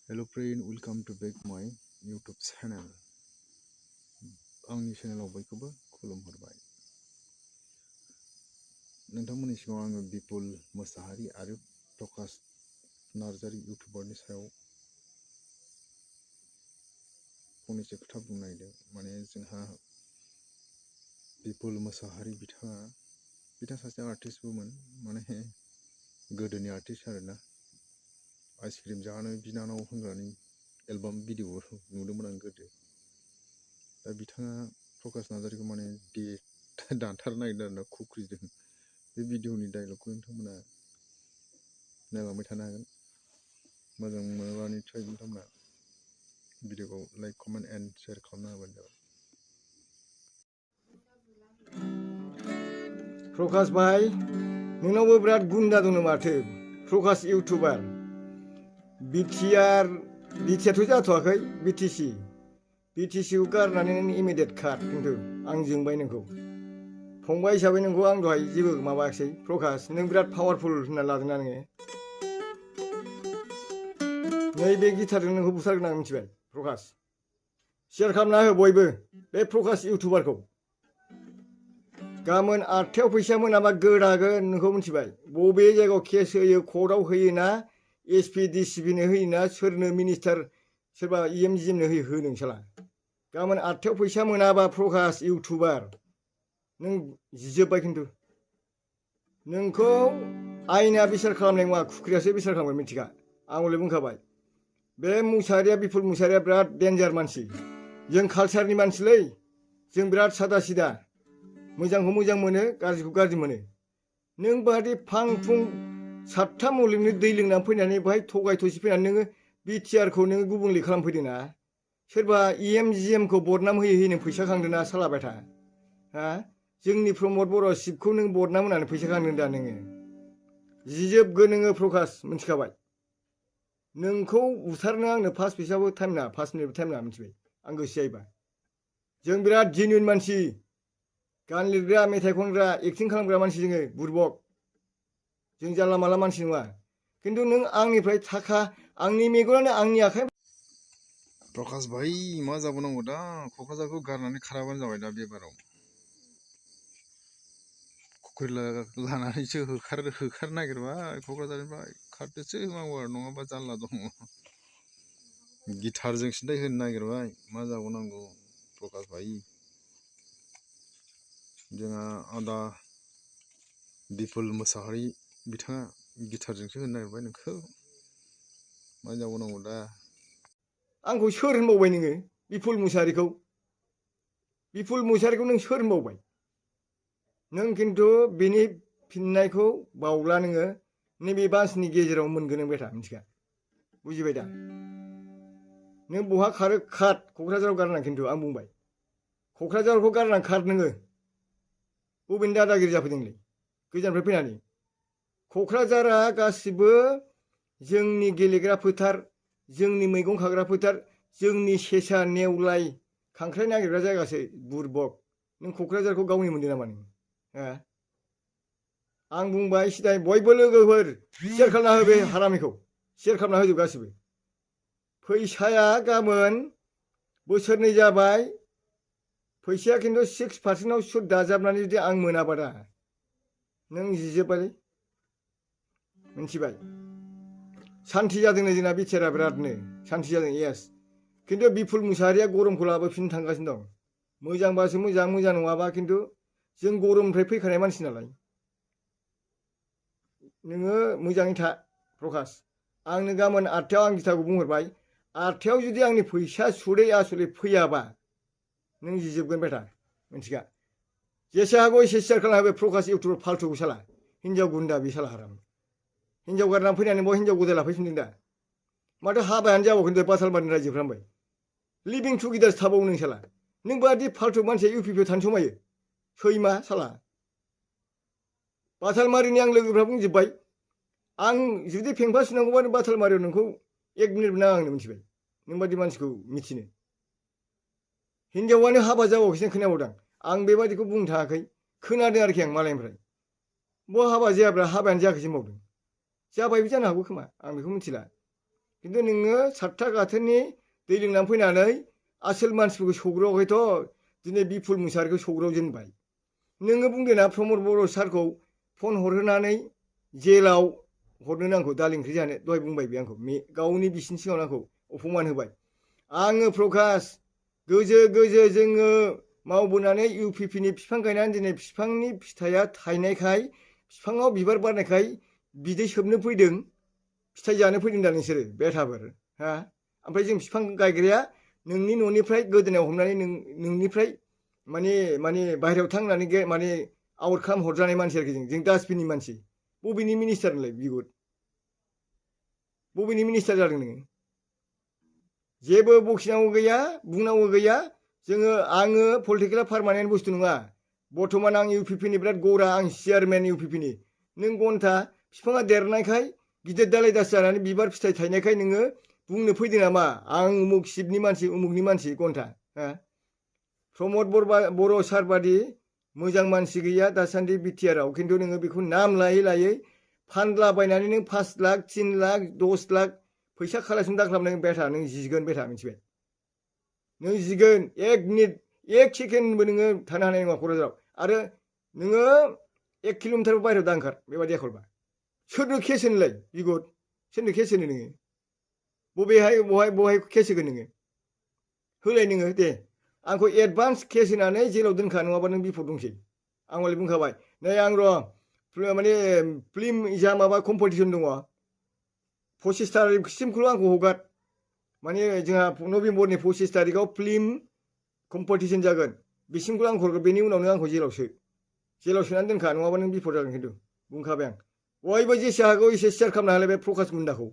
Hello friend, welcome to back my YouTube channel. आंनि चेनेलाव बयखौबो खुलुमहरबाय। नोंथांमोननि सिगाङाव आङो बिपुल मोसाहारि आरो प्रकाश नार्जारी इउटुबारनि सायाव फंनैसो खोथा बुंनो नागिरदों। माने जोंहा बिपुल मोसाहारि बिथाङा सासे आर्टिस्टबोमोन, माने गोदोनि आर्टिस्ट आरोना। आइसक्रिम जानो बिनानाव होनग्रानि एलबाम भिडिअ नुदोंमोन आं गोदो। दा बिथाङा प्रकाश नार्जारीखौ माने दानथारनो नागिरदों आरोना खुख्रिजों। बे भिडिअनि डायलगखौ नोंथांमोना नायलांबाय थानो हागोन। मोजां मोनोबा निस्सय नोंथांमोना भिडिअखौ लाइक कमेन्ट एन्ड शेयार खालामना होबानो जाबाय। प्रकाश भाई, नोंनावबो बिराद गुन्दा दङ माथो। प्रकाश इउटुबार बिटिआरथ' जाथ'वाखै, बिटिसिखौ गारनानै नों इमिडियेट खाट। खिन्थु आं जोंबाय नोंखौ फंबाय हिसाबै। नोंखौ आं दहाय जेबो माबायाखिसै। प्रकाश, नों बिराद पावारफुल होनना लादोंना नोङो। नैबे गिटारजों नोंखौ बुथारगोन आं, मिथिबाय प्रकाश। शेयार खालामना हो बयबो बे प्रकाश इउटुबारखौ। गाबोन 8थायाव फैसा मोनाबा गोदागोन नोंखौ, मिथिबाय। बबे जायगायाव केस होयो, कर्टआव होयोना, एसपि डिसिपिनो होयोना, सोरनो मिनिस्टार सोरबा EMGMनो होयो, हो नोंसाला। गाबोन 8थायाव फैसा मोनाबा प्रकाश इउटुबार नों जिजोब्बाय। खिन्थु नोंखौ आयेना बिसार खालामनाय नङा, खुख्रियासो बिसार खालामगोन, मिथिखा। आं हले बुंखाबाय। बे मुसाहारिया, बिपुल मुसाहारिया बिराद डेन्जार मानसि। जों कालचारनि मानसिलै, जों बिराद सादा सिदा। मोजांखौ मोजां मोनो, गाज्रिखौ गाज्रि मोनो। नों बादि फां फुं 7था मुलुगनि दै लोंनानै फैनानै बाहाय थगाय थसि फैनानै नोङो बिटिआरखौ नोङो गुबुंले खालामफैदोंना। सोरबा EMGMखौ बदनाम होयै नों फैसा खांदोंना सालाबाय था। हा, जोंनि प्रमद बर' शिबखौ नों बदनाम होनानै फैसा खांदों दा नोङो। जिजोबगोन नोङो प्रकाश, मिथिखाबाय। नोंखौ बुथारनो आंनो 5 फैसाबो टाइम नाङा, 5 मिनिटबो टाइम नाङा, मिथिबाय। आं गोसो जायोबा। जों बिराद जेनुइन मानसि, गान लिरग्रा, मेथाइ खनग्रा, एक्टिं खालामग्रा मानसि जोङो, बुरबक। जों जानला मानला मानसि नङा। खिन्थु नों आंनिफ्राय थाखा, आंनि मेगनानो आंनि आखाइ। प्रकाश भाई, मा जाबावनांगौ दा? क'क्राझारखौ गारनानै खाराबानो जाबाय दा बेबाराव। खुख्रि लानानैसो होखार नागिरबाय क'क्राझारनिफ्राय। खारदोसो होनांगौ आरो, नङाबा जारला दङ। गिटारजों सिन्थाय होनो नागिरबाय, मा जाबावनांगौ प्रकाश भाई। जोंहा आदा बिपुल मोसाहारि बिथाङा गिटारजोंसो होनो नागिरबाय नोंखौ, मा जाबावनांगौ दा? आंखौ सोर होनबावबाय नोङो? बिपुल मुसाहारिखौ नों सोर होनबावबाय? नों खिन्थु बेनि फिननायखौ बावला नोङो। नैबे बासनि गेजेराव मोनगोन नों बेटा, मिथिखा। बुजिबाय दा? नों बहा खारो खार, क'क्राझाराव गारना। खिन्थु आं बुंबाय, क'क्राझारखौ गारना खार नोङो। बबेनि दादागिरि जाफैदोंलै गोजाननिफ्राय फैनानै? क'क्राझारा गासिबो जोंनि गेलेग्रा फोथार, जोंनि मैगं खाग्रा फोथार, जोंनि सेसा नेवलाय खांख्राइ नागिरग्रा जायगासो, बुरबक। नों क'क्राझारखौ गावनि मोनदों नामा नों? आं बुंबाय सिदाय, बयबो लोगोफोर शेयार खालामना हो बे हारामिखौ, शेयार खालामना होजोब गासिबो। फैसाया गाबोन बोसोरनै जाबाय, फैसाया खिन्थु 6% सुद दाजाबनानै जुदि आं मोनाबा दा नों जिजोब्बायलै, मिथिबाय। सान्थि जादोंनो जोंना बिटिआरआ बिरादनो सान्थि जादों, येस। खिन्थु बिपुल मुसाहारिया गरमखौ लाबोफिननो थांगासिनो दं। मोजांबासो मोजां, मोजां नङाबा खिन्थु जों गरमनिफ्राय फैखानाय मानसि नालाय। नोङो मोजाङै था प्रकाश। आंनो गाबोन 8थायाव आं गिटारखौ बुंहरबाय। 8थायाव जुदि आंनि फैसा सुदै आसलै फैयाबा नों जिजोबगोन बेटा, मिथिखा। जेसे हागौ एसे शेयार खालामना होबे प्रकाश इउटुबार फाल्थुखौ साला, हिन्जाव गुन्दा बे साला हाराम। हिन्जाव गारनानै फैनानै बाव हिन्जाव गोदान लाफैफिनदों दा। माथो हाबायानो जाबावखै बातालमारिनि रायजोफ्रा ओमफ्राय। लिभिं टुगेदारसो थाबावो नों साला। नों बादि फाल्थु मानसिया इउपिपिआव थानो समायो, सैमा साला। बातालमारिनि आं लोगोफ्रा बुंजोब्बाय, आं जुदि फेंफा सुनांगौबा बातालमारियाव नोंखौ 1 मिनिट नाङा आंनो, मिथिबाय। नों बादि मानसिखौ मिथिनो। हिन्जावानो हाबा जाबावखैसो खोनाबावदां। आं बेबादिखौ बुंनो थाङाखै, खोनादों आरोखि आं मालायनिफ्राय। बहा हाबा जायाब्रा, हाबायानो जायाखैसो होनबावदों। जाबायबो जानो हागौ खोमा, आं बेखौ मिथिला। खिन्थु नोङो 7था गाथोननि दै लोंनानै फैनानै आसोल मानसिफोरखौ सौग्रावाखैथ' दिनै बिपुल मुसाहारिखौ सौग्रावजेनबाय। नोङो बुंदोंना प्रमद बर' सारखौ फन हरहोनानै जेलाव हरनो नांगौ दालि ओंख्रि जानो दहाय बुंबाय बे आंखौ गावनि बिसिनि सिगाङाव आंखौ अपमान होबाय। आङो प्रकाश गोजो गोजो जोङो मावबोनानै इउपिपिनि बिफां गायनानै दिनै बिफांनि फिथाइया थायनायखाय बिफाङाव बिबार बारनायखाय बिदै सोबनो फैदों, फिथाइ जानो फैदों दा नोंसोरो बेथाफोर हा? ओमफ्राय जों बिफां गायग्राया नोंनि न'निफ्राय गोदोनायाव हमनानै नोंनिफ्राय माने बाहेरायाव थांनानै माने आउट खालाम हरजानाय मानसि आरोखि जों डास्टबिननि मानसि। बबेनि मिनिस्टार नोंलाय बिगुर? बबेनि मिनिस्टार जादों नोङो? जेबो बखिनांगौ गैया, बुंनांगौ गैया। आङो पलिटिकेला पारमानेन्ट बुस्थु नङा। बर्थमान आं इउपिपिनि बिराद गरा, आं चेयारमेन इउपिपिनि। नों घन्टा बिफाङा देरनायखाय गिदिर दालाय दास जानानै बिबार फिथाइ थायनायखाय नोङो बुंनो फैदों नामा आं उमुक शिबनि मानसि उमुकनि मानसि घन्टा हा? प्रमद बर' सार बादि मोजां मानसि गैया दासान्दि बिटिआरआव। खिन्थु नोङो बेखौ नाम लायै लायै फानला बायनानै नों 5 लाख 3 लाख 10 लाख फैसा खालामनो दाखालाम नों बेटा, नों जिगोन बेटा मिथिबाय? नों जिगोन 1 मिनिट 1 सेकेन्डबो नोङो थानो हानाय नङा क'क्राझाराव। आरो नोङो 1 किल'मिटार बाहेरायाव दा ओंखार बेबायदि आखलबा। सोरनो केस होनोलाय बिगुर? सोरनो केस होनो नोङो? बहाय केस होगोन नोङो? होलाय नोङो दे। आंखौ एडभान्स केस होनानै जेलाव दोनखा, नङाबा नों बिपद दंसै। आं हले बुंखाबाय नै आं माने फिल्म माबा कम्पिटिसन दङ, 25 तारिखसिमखौल' आंखौ हगार। माने जोंहा नभेम्बरनि 25 तारिखआव फिल्म कम्पिटिसन जागोन, बिसिमखौल' आंखौ हरगोन। बेनि उनावनो आंखौ जेलाव सोनानै दोनखा, नङाबा नों बिपद जागोन। खिन्थु बुंखाबाय आं। बयबो जेसे हागौ एसे सेयार खालामनो हालाय बे प्रकाश मुन्डाखौ।